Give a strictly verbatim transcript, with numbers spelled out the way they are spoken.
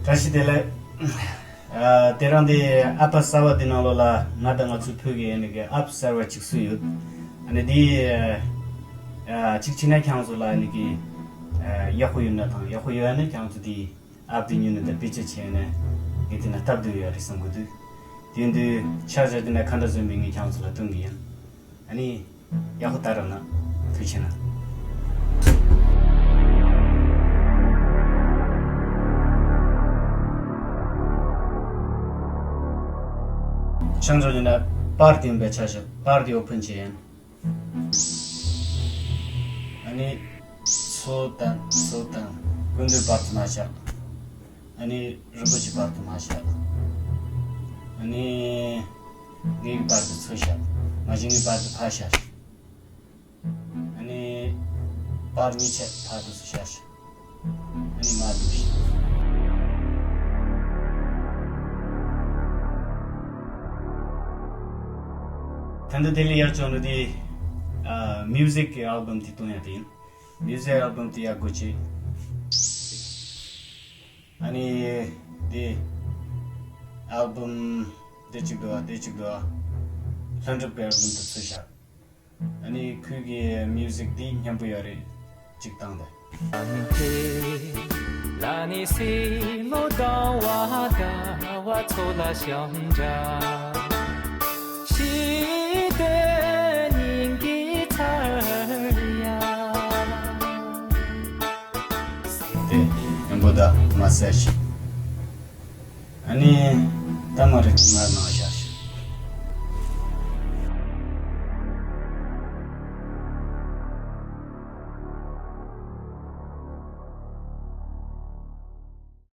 བཀྲ་ཤིས་བདེ་ལེགས། ཨ། དེ་རིང་འདི་ཨ་ཕ་གསར་བ་འདི་ནང་ལོགས་ལ་ང་དང་ང་ཚོའི་བོད་ཀྱི་ཨ་ནི་གི་ཨ་ཕ་གསར་བ་གཅིག་བཟོས་ཡོད། ཨ་ནི་འདི་ཨ་གཅིག་བྱས་ན་ཁྱེད་རང་ཚོ་ལ་ཨ་ནི་གི་ཨ་ཡག་པོ་ཡོད་ན་དང་ཡག་པོ་ཡོད་ན་ནི་ཁྱེད་རང་ཚོ་འདི་ཨ་ཕ་འདི་ཉོས་ནས་ད་དཔེ་ཆ་བྱས་ནས་ངས་དེ་ན་སྟབས་བདེ་ཡོད་རེད་བསམ་གི་འདུག་དེ་ཡིན་དུས་ཆ་བཞག་དུས་ན་ག་འདྲ་བཟོས་མིན་ངས་ཁྱེད་རང་ཚོ་ལ་སྟོན་གི་ཡིན། ཨ་ནི། ཡག་པོ་ལྟ་རོགས་གནང་། ཐུགས་རྗེ་གནང་། ཆང་འཇོག་ཡིན་ན་པར་དེ་ཡིན་པའི་ཆ་བཞག་པར་དེ་ཨོ་ཕན་བྱེད་ཡིན། ཨ་ནི། ཚོ་དང་ཚོ་དང་ཀུན་འདུས་པར་དུ་མ་བཞག་ཨ་ནི་རིན་པོ་ཆེ་བར་དུ་མ་བཞག་ཨ་ནི་ངའི་བར་དུ་ཚུར་བཞག་མ་གཞི་ངའི་བར་དུ་ཕར་བཞག་ཨ་ནི་པར་གཉིས་ཆ་བར་དུ་ཚུར་བཞག་ཨ་ནི་མར་འདུག་ད་ལྟ་དེ་ལས་ཡག་བྱུང་ནི་དེ། ཨ། མིའུ་ཟིག་གི་ཨལ་བམ་དེ་གཏོང་ཡག་དེ་ཡིན། མིའུ་ཟིག་ཨལ་བམ་དེ་ཡག་དགོས་ཆེ། ཨ་ནི་དེ་ཨལ་བམ་དེ་གཅིག་འདུག་ཨ། དེ་གཅིག་འདུག་ཨ། ལྷུན་གྲུབ་ཀྱི་ཨལ་བམ་དེ་ཚུར་བཞག་ཨ་ནི་ཁོའི་གི་མིའུ་ཟིག་དེ་སྙན་པོ་ཡོད་རེད། གཅིག་བཏང་དང་། དེ་སྙན་པོ་ད་མ་ཟད་ཤིག་ཨ་ནི་ད་མ་རེད་མར་ནང་